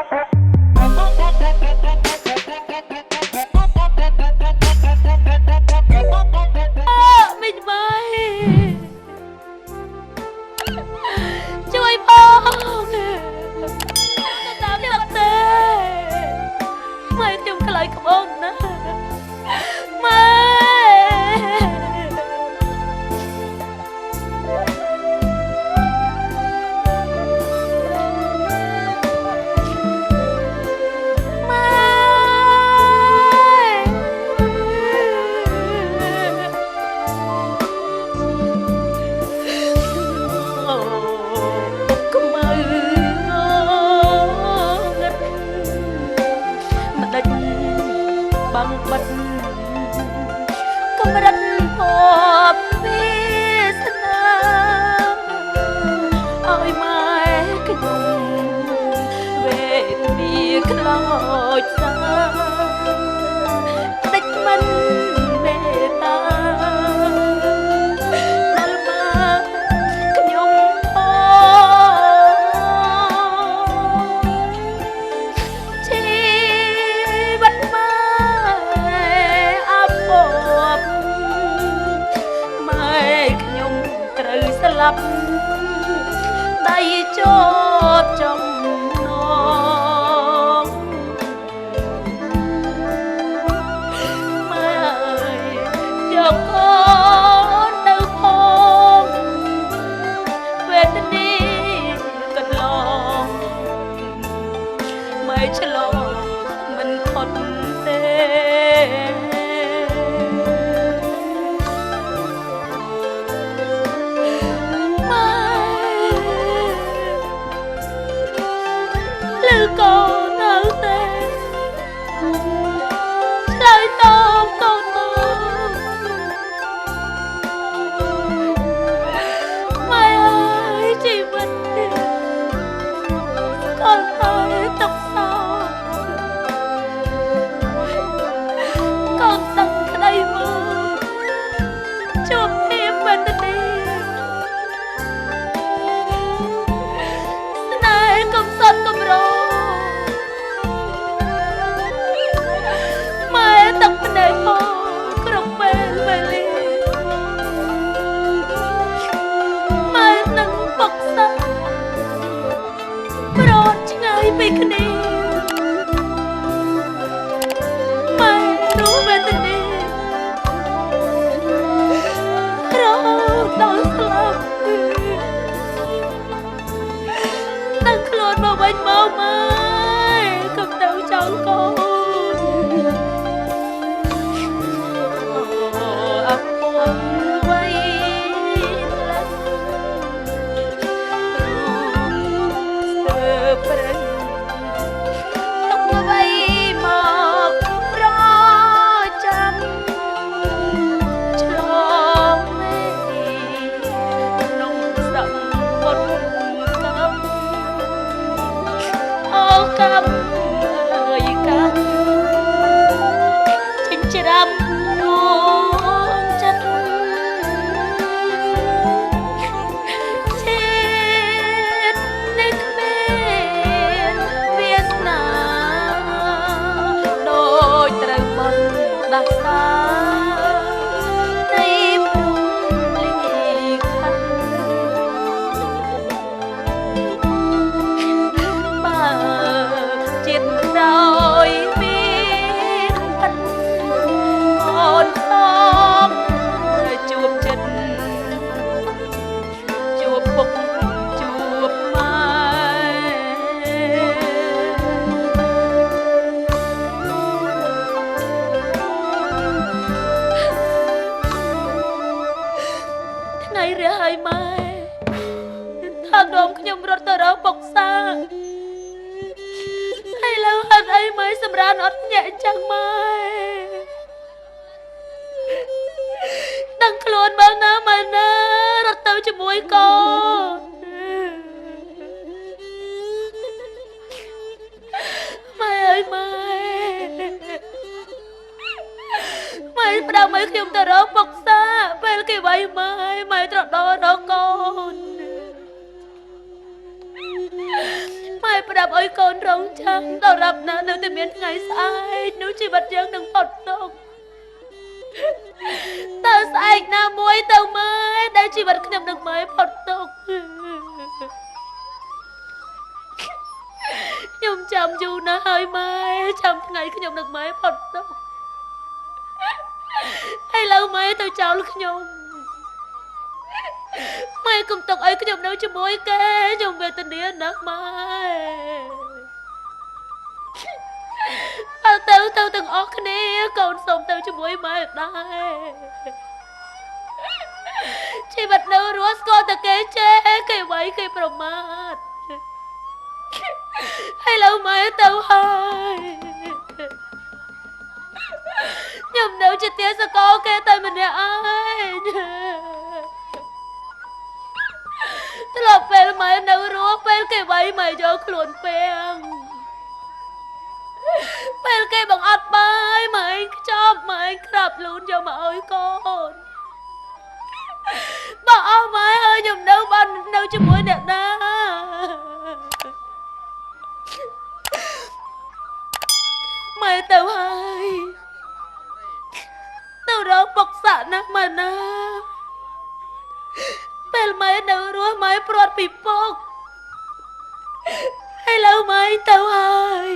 មិនម៉ែជួយផងតាមទឹកទេម៉ែខ្ញុំខ្លាចក្បូនណាស់ម៉ែម៉ែអូខ្មៅងងឹតមិនដេចបាំងបិទកម្រិតភពវាសនាឲ្យម៉ែខ្ញុំវេទនាខ្លោចសាតិចមិនមេត្តាដល់មកខ្ញុំផងជីវិតម៉ែអពប់ម៉ែខ្ញុំត្រូវស្លាប់ដៃជាប់ចំណងម៉ែយកកូនទៅផងវេទនាកន្លងម៉ែឆ្លងមិនផុតទេម៉ែ ឬកូននៅទេឆ្លើយតបកូនមកម៉ែអើយជីវិតនេះកូនហើយទុកសោកកូនសឹងក្តីមកជួបភាពវេទនាស្នេហ៍កំសត់កំរម៉ែទឹកភ្នែកហូរគ្រប់ពេលវេលាម៉ែនឹងបុកសាប្រត់ឆ្ងាយពីគ្នាម៉ែរស់វេទនារហូតដល់ស្លាប់តាំងខ្លួនមកវិញមកម៉ែកុំទៅចោលកូនអូអពងវ័យឡើងស្ទើប្រឹងទុកអ្វីមកប្រចាំឆ្លងមេក្នុងសមុទ្រកម្មអូកម្មអើយកម្មចិញ្ច្រាំដួងចិត្តជាតិនេះគ្មានវាសនាដូចត្រូវបន់ដាសានៃព្រំលិខិត បើជាតិក្រោយមានផិនកូនសងជួបចិត្តជួបពុកជួបម៉ែថ្ងៃរះហើយម៉ែថាដមខ្ញុំរត់ទៅរកពុកសាហើយលើហេតុអីម៉ែសម្រានអត់ញាក់ចឹងម៉ែដឹងខ្លួនមកណាម៉ែណារត់ទៅជាមួយកូនម៉ែអើយម៉ែម៉ែផ្ដាំឲ្យខ្ញុំទៅរកពុកសាពេលគេវាយម៉ែម៉ែត្រដររកកូនម៉ែ ប្រាប់ឲ្យកូនរងចាំដល់រាប់ណានៅតែមានថ្ងៃស្អែកនោះជីវិតយើងនឹងផុតទុក្ខតើស្អែកណាមួយទៅម៉ែដែលជីវិតខ្ញុំនឹងម៉ែផុតទុក្ខខ្ញុំចាំយូរណាស់ហើយម៉ែចាំថ្ងៃខ្ញុំនឹងម៉ែផុតទុក្ខហើយឡូវម៉ែទៅចោលខ្ញុំម៉ែកុំទុកឲ្យខ្ញុំនៅជាមួយគេខ្ញុំវេទនាណាស់ម៉ែអើទៅទៅទាំងអស់គ្នាកូនសូមទៅជាមួយម៉ែដែរជីវិតនៅរស់ស្គាល់តែគេជេរគេវាយគេប្រមាថហើយឡូវម៉ែទៅហើយខ្ញុំនៅជាទាសកលគេតែម្នាក់ឯងធ្លាប់ពេលម៉ែនៅរស់ពេលគេវាយម៉ែយកខ្លួនពាំងពេលគេបង្អត់បាយម៉ែខ្ចប់ម៉ែក្រាបលូនយកមកឲ្យកូនបើអស់ម៉ែហើយខ្ញុំនៅបាននៅជាមួយអ្នកណាម៉ែទៅហើយទៅរកពុកសាក់ណាស់ម៉ែណាពេលម៉ែនៅរស់ម៉ែព្រាត់ពីពុកហើយឡូវម៉ែទៅហើយ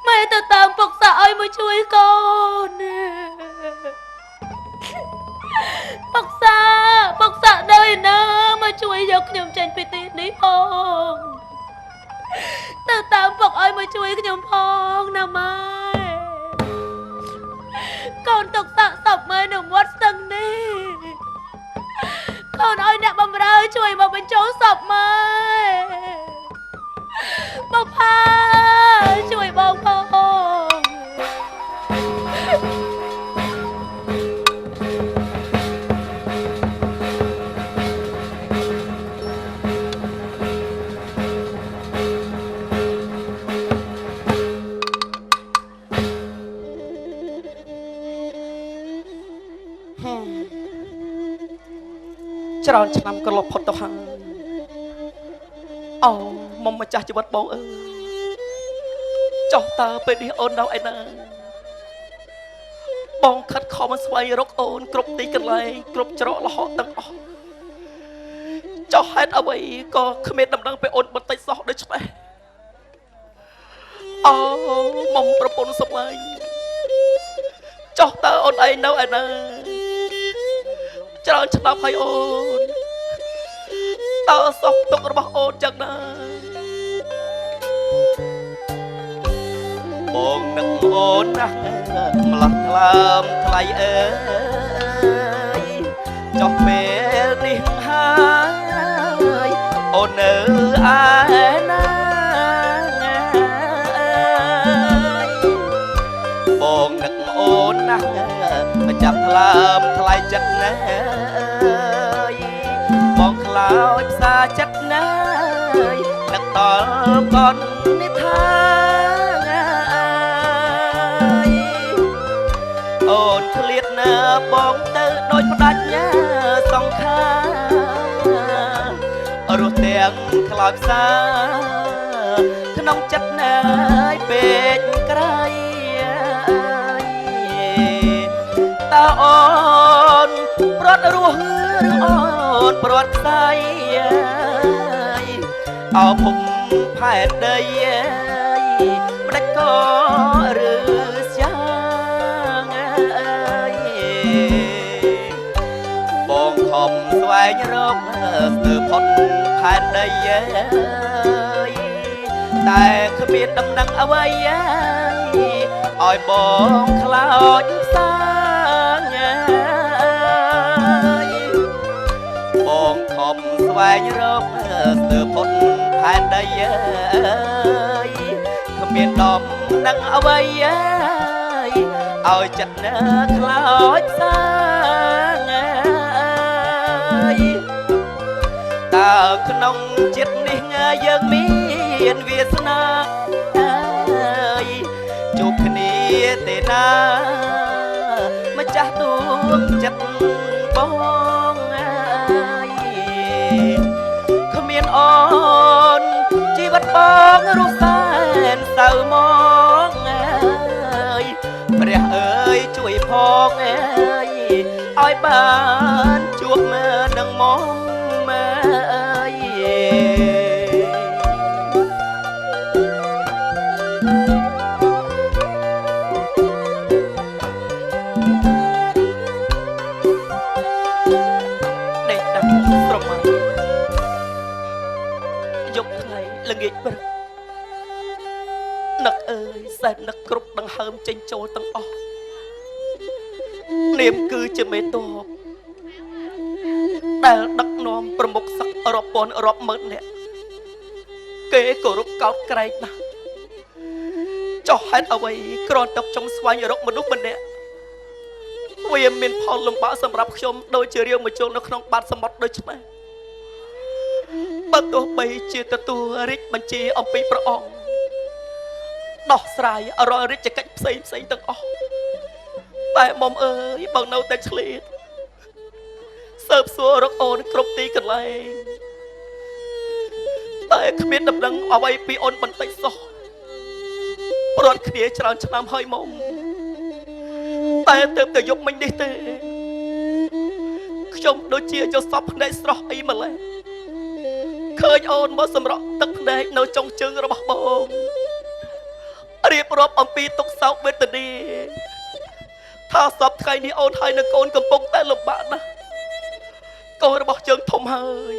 ម៉ែទៅតាមពុកសាក់ឲ្យមកជួយកូនពុកសាពុកសាក់នៅឯណាមកជួយយកខ្ញុំចេញពីទីនេះផងទៅតាមពុកឲ្យមកជួយខ្ញុំផងណាម៉ែកូនទុកសាក់សពម៉ែនៅមាត់ស្ទឹងនេះកូនឲ្យអ្នកបំរើជួយមកបញ្ចូលសពម៉ែមកផាជួយបងផង ច្រើនឆ្នាំក៏លបផុតទៅហើយអូមុំម្ចាស់ជីវិតបងអើយចុះតើពេលនេះអូននៅឯណាបងខិតខំស្វែងរកអូនគ្រប់ទីកន្លែងគ្រប់ច្រកល្ហកទាំងអស់ចុះហេតុអ្វីក៏គ្មានដំណឹងពីអូនបន្តិចសោះដូច្នេះអូមុំប្រពន្ធសម្លាញ់ចុះតើអូនឯងនៅឯណាច្រើនឆ្នាំហើយអូនតើសោកទុករបស់អូនយ៉ាងណាបងនឹកអូនណាស់ម្លោះថ្លើមថ្លៃអើយចុះពេលនេះហើយអូននៅឯណាបងនឹកអូនណាស់ម្ចាស់ថ្លើមថ្លៃចិត្តណាបងខ្លោចផ្សាចិត្តណានឹកដល់កននិថាអូនឃ្លាតណាបងទៅដូចផ្ដាច់ញ៉ាសង្ខារស់ទាំងខ្លោចផ្សាក្នុងចិត្តណាយពេកក្រៃតើអូនព្រាត់រស់ឬអូនព្រាត់ខ្សែអោភពផែនដីម្ដេចក៏ឬស្យ៉ាងបងខំស្វែងរកស្ទើរផុតផែនដីតែគ្មានដំណឹងអ្វីឲ្យបងខ្លោចផ្សាបងខំស្វែងរកស្ទើរផុតផែនដីគ្មានដំណឹងអ្វីឲ្យចិត្តនៅខ្លោចផ្សាតើក្នុងជាតិនេះយើងមានវាសនាជួបគ្នាទេណាម្ចាស់ដួងចិត្តបងគ្មានអូន ៅមកអើយព្រះអើយជួយផងអើយឲ្យបានជួបនឹងមុំអើយដេកដាំស្រមៃយប់ថ្ងៃល្ងាចព្រឹកនឹកអើយសែននឹកគ្រប់ដង្ហើមចេញចូលទាំងអស់នាមគឺជាមេតបដែលដឹកនាំប្រមុខសឹករាប់ពាន់រាប់ម៉ឺននាក់គេគោរពកោតក្រែងណាស់ចុះហេតុអ្វីគ្រាន់តែខ្ញុំស្វែងរកមនុស្សម្នាក់វាមានផលលំបាកសម្រាប់ខ្ញុំដូចជារាវមកចូលនៅក្នុងបាតសមុទ្រដូចនេះបើទោះបីជាទទួលរាជបញ្ជាអំពីព្រះអង្គដោះស្រាយរាល់រាជកិច្ចផ្សេងផ្សេងទាំងអស់តែមុំអើយបងនៅតែឆ្លៀតសើបសួររកអូនគ្រប់ទីកន្លែងតែគ្មានដំណឹងអ្វីពីអូនបន្តិចសោះព្រាត់គ្នាច្រើនឆ្នាំហើយមុំតែទៅតែយប់មិញនេះទេខ្ញុំដូចជាយកសពភ្នែកស្រស់អីម្លេះឃើញអូនមកសម្រក់ទឹកភ្នែកនៅចុងជើងរបស់បងរៀបរាប់អំពីទុក្ខសោកវេទនាថាសពថ្ងៃនេះអូនហើយនឹងកូនកំពុងតែលំបាកណាស់កូនរបស់យើងធំហើយ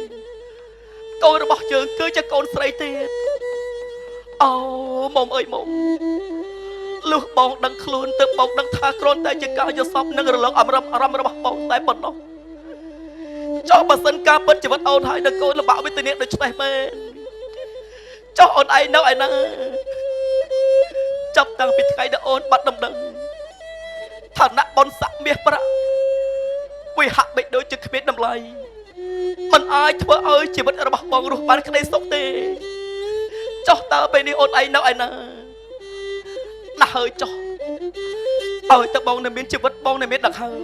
កូនរបស់យើងគឺជាកូនស្រីទៀតអូមុំអើយមុំលុះបងដឹងខ្លួនទៅបងដឹងថាគ្រាន់តែជាការយល់សពនិងរលកអារម្មណ៍អារម្មណ៍របស់បងតែប៉ុណ្ណោះចុះបើសិនការពិតជីវិតអូនហើយនឹងកូនលំបាកវេទនាដូច្នេះមែនចុះអូនឯងនៅឯណាចាប់តាំងពីថ្ងៃដែលអូនបាត់ដំណឹងឋានៈបុណ្យស័ក្តិមាសប្រាក់វាហាក់បីដូចជាគ្មានតម្លៃมันអាចធ្វើឲ្យជីវិតរបស់បងរស់បានក្តីសុខទេចុះតើពេលនេះអូនឯងនៅឯណាណាស់ហើយចុះឲ្យតើបងនៅមានជីវិតបងនៅមានដង្ហើម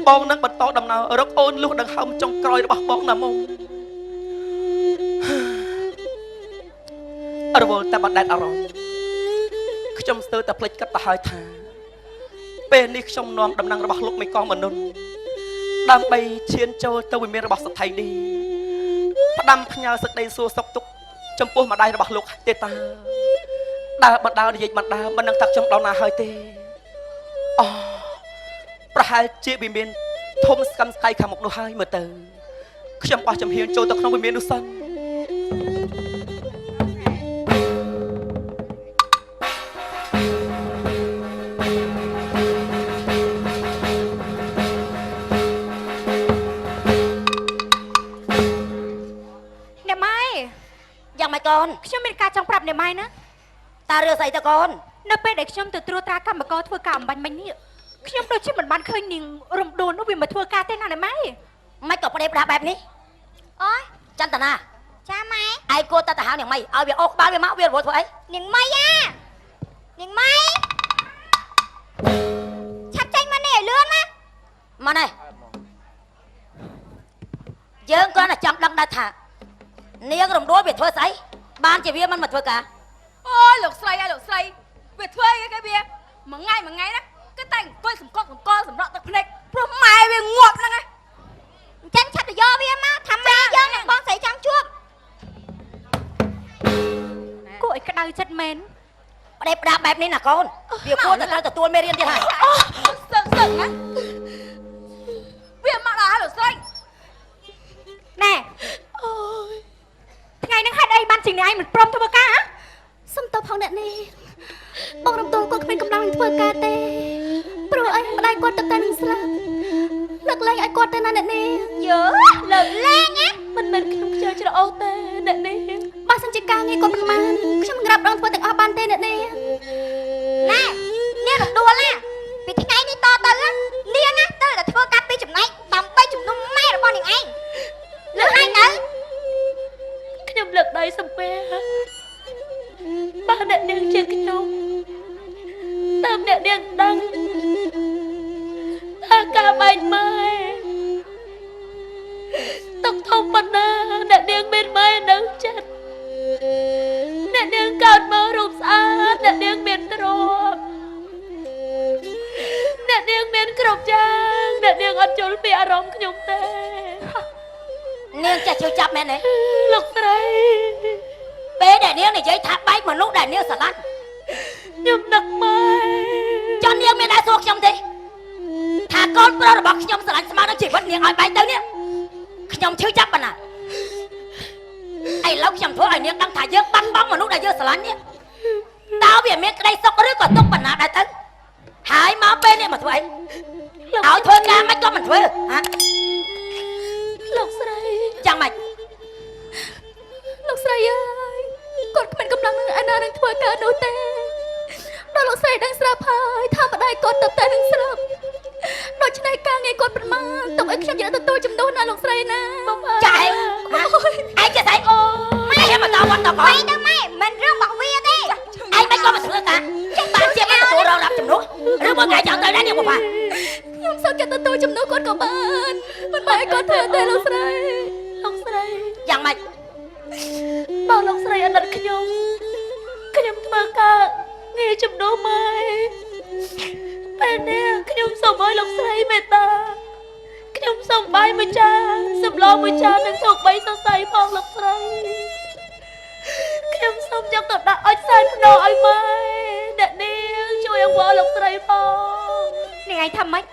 បងនឹងបន្តដំណើររកអូនលុះដង្ហើមចុងក្រោយរបស់បងណាមុំរវល់តែបណ្ដែតអារម្មណ៍ខ្ញុំស្ទើរតែភ្លេចគិតទៅហើយថាពេលនេះខ្ញុំនាំតំណែងរបស់លោកមេកងមនុស្សដើម្បីឈានចូលទៅវិមានរបស់សថៃនេះផ្ដាំផ្ញើសេចក្តីសួរសុខទុក្ខចំពោះម្ដាយរបស់លោកទេតាដើរបណ្ដើរនិយាយបណ្ដើរមិននឹងថាខ្ញុំដល់ណាហើយទេអូប្រហែលជាវិមានធំស្កឹមស្កៃខាងមុខនោះហើយមើលទៅខ្ញុំបោះចំហៀងចូលទៅក្នុងវិមាននោះសិន អ្នកម៉ែ យ៉ាងម៉េចកូន ខ្ញុំមានការចង់ប្រាប់អ្នកម៉ែណា តើរឿងស្អីទៅកូន នៅពេលដែលខ្ញុំទៅត្រួតត្រាកម្មករធ្វើការអំបញ្ញមិញនេះខ្ញុំដូចជាមិនបានឃើញនាងរំដួលនោះវាមកធ្វើការទេណាអ្នកម៉ែ មិនក៏ប្តេផ្ដាបែបនេះ អូយ ចន្ទនា ចាម៉ែ ឯងគួរតែទៅហៅនាងមីឲ្យវាអូសក្បាលវាមកវារវល់ធ្វើអី នាងមីអានាងមីឆាប់ចេញមកនេះឲ្យលឿនណា មកនេះយើងគ្រាន់តែចង់ដឹងដែរថានាងរំដួលវាធ្វើស្អីបានជាវាមិនមកធ្វើការ អូយលោកស្រីអើយលោកស្រីវាធ្វើអីគេវាមួយថ្ងៃមួយថ្ងៃណាគឺតែអង្គុយសម្កកសម្កល់សម្រក់ទឹកភ្នែកព្រោះម៉ែវាងាប់ហ្នឹងណា អញ្ចឹងឆាប់ទៅយកវាមកថាម៉ែយើងនឹងបងស្រីចង់ជួប គួរឲ្យក្តៅចិត្តមែន ប្តេផ្ដាបែបនេះណាកូនវាគួរតែត្រូវទទួលមេរៀនទៀតហើយ អូសឹកសឹកណាវាមកដល់ហើយលោកស្រី ណែ អូយ ថ្ងៃហ្នឹងហេតុអីបានជាអ្នកឯងមិនព្រមធ្វើការហ៎ សុំទោសផងអ្នកនេះបងរំទល់គាត់គ្មានកម្លាំងនឹងធ្វើការទេព្រោះអីម្ដាយគាត់ទៅតែនឹងស្លាប់លើកលែងឲ្យគាត់ទៅណាអ្នកនេះ យើលើកលែងណា មិនមែនខ្ញុំខ្ជិលច្រអូសទេអ្នកនេះ បើសិនជាការងារគាត់មិនបានខ្ញុំមិនរាប់រងធ្វើទាំងអស់បានទេអ្នកនេះ ណែនាងរំដួលណាពីថ្ងៃនេះតទៅណានាងណាត្រូវតែធ្វើការពីចំណែកដើម្បីជំនុំម៉ែរបស់នាងឯងលើកលែងនៅ ខ្ញុំលើកដៃសំពះបើអ្នកនាងជាខ្ញុំតាមអ្នកនាងដឹងថាការបែកម៉ែទុកធំប៉ុណ្ណាអ្នកនាងមានម៉ែនៅចិត្តអ្នក អ្នកនាងកើតមករូបស្អាតអ្នកនាងមានទ្រព្យអ្នកនាងមានគ្រប់យ៉ាងអ្នកនាងអត់យល់ពីអារម្មណ៍ខ្ញុំទេ នាងចេះជឿចាប់មែនទេ លោកស្រី ពេលដែលនាងនិយាយថាបែកមនុស្សដែលនាងស្រឡាញ់ ខ្ញុំនឹកម៉ែ ចុះនាងមានដែរសួរខ្ញុំទេថាកូនប្រុសរបស់ខ្ញុំស្រឡាញ់ស្មើនឹងជីវិតនាងឲ្យបែកទៅនេះខ្ញុំឈឺចាប់ប៉ុណ្ណាឥឡូវខ្ញុំធ្វើឲ្យនាងដឹងថាយើងបាត់បង់មនុស្សដែលយើងស្រឡាញ់នេះតើវាមានក្តីសុខឬក៏ទុក្ខប៉ុណ្ណាដែរទៅហើយមកពេលនេះមកធ្វើអីឲ្យធ្វើការមិនក៏មិនធ្វើហ៎ លោកស្រី ចាំម៉េច លោកស្រីអើយគាត់គ្មានកម្លាំងនឹងអាណានឹងធ្វើការនោះទេដល់លោកស្រីដឹងស្រាប់ហើយថាម្ដាយគាត់ទៅតែនឹងស្រាប់ដូច្នេះការងារគាត់ប្រមាណទុកឲ្យខ្ញុំយកទទួលជំនួសណាលោកស្រីណា ចាឯងឯងចេះស្អីអូម៉ែមកតវត្តតក បែកទៅម៉ែមិនរឿងរបស់វាទេ ឯងមិនក៏មកធ្វើការបានជាមិនទទួលរងรับជំនួសឬមកថ្ងៃចង់ទៅដែរនាងបុប្ផា ខ្ញុំសូមចិត្តទទួលជំនួសគាត់ក៏បានមិនបែរគាត់ធ្វើទេលោកស្រី លោកស្រី យ៉ាងម៉េច បើលោកស្រីអាណិតខ្ញុំខ្ញុំធ្វើការងារជំនួសម៉ែពេលនេះខ្ញុំសូមឲ្យលោកស្រីមេត្តាខ្ញុំសូមបាយមួយចានសម្លមួយចាននិងធូបបីសរសៃផងលោកស្រីខ្ញុំសូមយកទៅដាក់អុចសែនភ្នោឲ្យម៉ែអ្នកនាងជួយអង្វរលោកស្រីផង នាងឯងថាម៉េច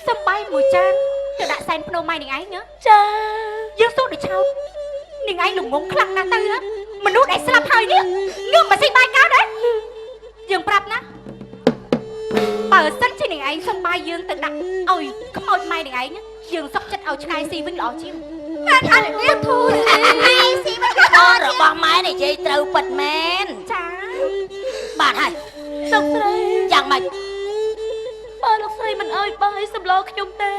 សំបាយមួយចានទៅដាក់សែនភ្នំម៉ែនាងឯងណា ចា យើងសូត្រដូចឆោតនាងឯងល្ងងខ្លាំងណាស់ទៅហ៎មនុស្សដែលស្លាប់ហើយនេះងើបមកស៊ីបាយកោដែរយើងប្រាប់ណាបើសិនជានាងឯងសំបាយយើងទៅដាក់ឲ្យខ្មោចម៉ែនាងឯងណាយើងសុកចិត្តឲ្យឆ្កែស៊ីវិញល្អជាង មែនអត់នេះធូរឯងស៊ីមិនក៏ កូនរបស់ម៉ែនិយាយត្រូវពិតមែន ចា បាទហើយ លោកស្រី យ៉ាងម៉េច បើលោកស្រីមិនអោយបាយសម្លខ្ញុំទេ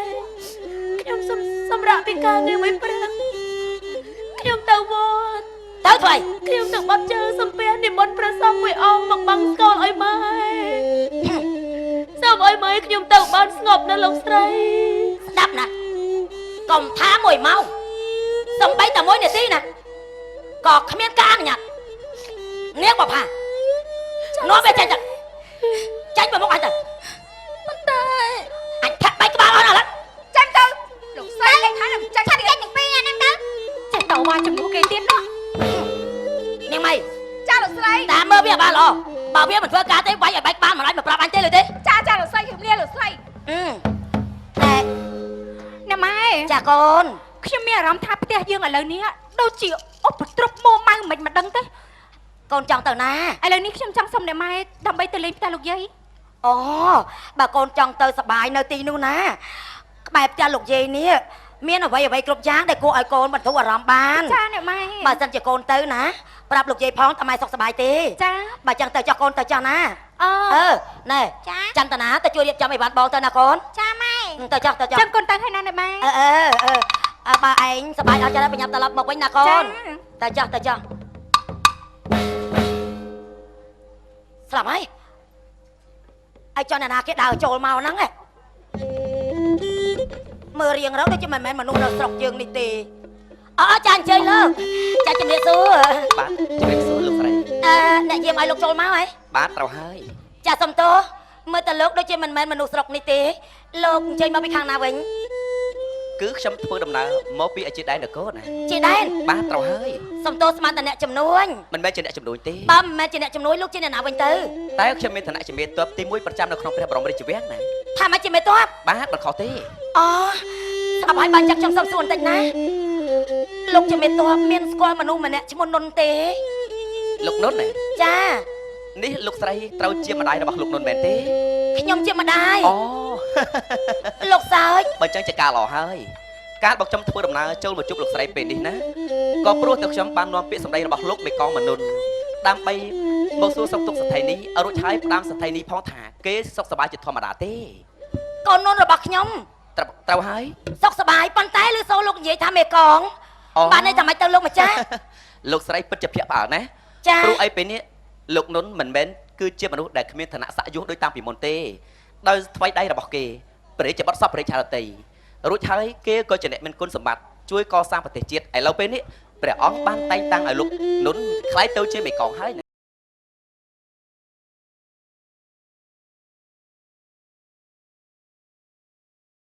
ខ្ញុំសូមសម្រាប់ពីការងារមួយព្រឹកខ្ញុំទៅវត្ត ទៅធ្វើអី ខ្ញុំទៅបត់ជើងសំពះនិមន្តព្រះសង្ឃមួយអង្គមកបង្ស្គាល់ឲ្យម៉ែសូមឲ្យម៉ែខ្ញុំទៅបានស្ងប់ណាលោកស្រី ស្ដាប់ណាកុំថាមួយម៉ោងសំបីតែមួយនាទីណាក៏គ្មានការអនុញ្ញាតនាងបផានាំវាចេញទៅចេញមកមុខអញទៅ ប៉ុន្តែ អញធាក់បែកក្បាលអស់ណាស់ឥឡូវ ចាញ់ទៅលោកស្រីលេងហើយនឹងចាញ់ ឆាប់ចេញទាំងពីរអាហ្នឹងទៅ ចេះតវ៉ាជំនួសគេទៀតណោះ នាងម៉ៃ ចាលោកស្រី តាមមើលវាឲ្យបានល្អបើវាមិនធ្វើការទេវាយឲ្យបែកក្បាលមិនឲ្យមកប្រាប់អញទេលើទេ ចាចាលោកស្រីជំរាបលោកស្រី អឺតែ ណាម៉ែ ចាកូន ខ្ញុំមានអារម្មណ៍ថាផ្ទះយើងឥឡូវនេះដូចជាឧបទ្រពមួម៉ៅមិនមិនដឹងទេ កូនចង់ទៅណា ឥឡូវនេះខ្ញុំចង់សុំអ្នកម៉ែដើម្បីទៅលេងផ្ទះលោកយាយ អូបើកូនចង់ទៅសបាយនៅទីនោះណាក្បែរផ្ទះលោកយាយនេះមានអ្វីអ្វីគ្រប់យ៉ាងដែលគួរឲ្យកូនបន្ធូរអារម្មណ៍បាន ចាអ្នកម៉ែ បើសិនជាកូនទៅណាប្រាប់លោកយាយផងតែម៉ែសុខសប្បាយទេ ចា បើចឹងទៅចោះកូនទៅចោះណា អឺ អឺណែ ចា ចន្ទនាទៅជួយរៀបចំអីវ៉ាន់បងទៅណាកូន ចាម៉ែ ទៅចោះទៅចោះ ចាំកូនទៅហើយណាអ្នកម៉ែ អឺអឺអឺអើបើឯងសប្បាយអត់ចឹងប្រញាប់ត្រឡប់មកវិញណាកូ ចា នទៅចោះទៅចោះស្លាប់ហើយឯចោះអ្នកណាគេដើរចូលមកហ្នឹងឯងមើលរៀងរកដូចជាមិនមែនមនុស្សនៅស្រុកយើងនេះទេអើចាអញ្ជើញលោកចាជំរាបសួរ បាទជំរាបសួរលោកស្រី អឺអ្នកយាមឲ្យលោកចូលមកហ៎ បាទត្រូវហើយ ចាសុំទោសមើលតលោកដូចជាមិនមែនមនុស្សស្រុកនេះទេលោកអញ្ជើញមកពីខាងណាវិញ គឺខ្ញុំធ្វើដំណើរមកពីអជាដែននគរណា ជាដែន បាទត្រូវហើយ សុំទោសស្មានតែអ្នកចំនួន មិនមែនជាអ្នកជំនួញទេ បើមិនមែនជាអ្នកជំនួយលោកជាអ្នកណាវិញទៅ តែខ្ញុំមានឋានៈជាមេតបទី1ប្រចាំនៅក្នុងព្រះបរមរាជវាំងណា ថាមកជាមេតប បាទមិនខុសទេ អូស្ដាប់ហើយបានចាក់ខ្ញុំសុំសួរបន្តិចណាលោកជាមេតបមានស្គាល់មនុស្សម្នាក់ឈ្មោះនុនទេ លោកនុនណា ចា នេះលោកស្រីត្រូវជាម្ដាយរបស់លោកនុនមែនទេ ខ្ញុំជាម្ដាយ អូ លោកសើច បើចឹងជាការល្អហើយការបើខ្ញុំធ្វើដំណើរចូលមកជួបលោកស្រីពេលនេះណាក៏ព្រោះតែខ្ញុំបាននាំពាក្យសម្ដីរបស់លោកមេកងមនុនដើម្បីមកសួរសុខទុក្ខសថីនេះរួចហើយផ្ដាំសថីនេះផងថាគេសុខសប្បាយជាធម្មតាទេ កូននុនរបស់ខ្ញុំ ត្រូវត្រូវហើយ សុខសប្បាយប៉ុន្តែឮសូរលោកនិយាយថាមេកង អូ បានន័យថាម៉េចទៅលោកម្ចាស់ លោកស្រីពិតជាភ្ញាក់ផ្អើលណាស់ ចា ព្រោះអីពេលនេះលោកនុនមិនមែនគឺជាមនុស្សដែលគ្មានឋានៈស័ក្តិយុសដូចតាំងពីមុនទេដោយថ្វីដៃរបស់គេព្រះរាជបុត្រសពព្រះរាជហឫទ័យរួចហើយគេក៏ជាអ្នកមានគុណសម្បត្តិជួយកសាងប្រទេសជាតិឥឡូវពេលនេះ ព្រះអង្គបានតែងតាំងឲ្យលោកនុនក្លាយទៅជាមេកងហើយណា។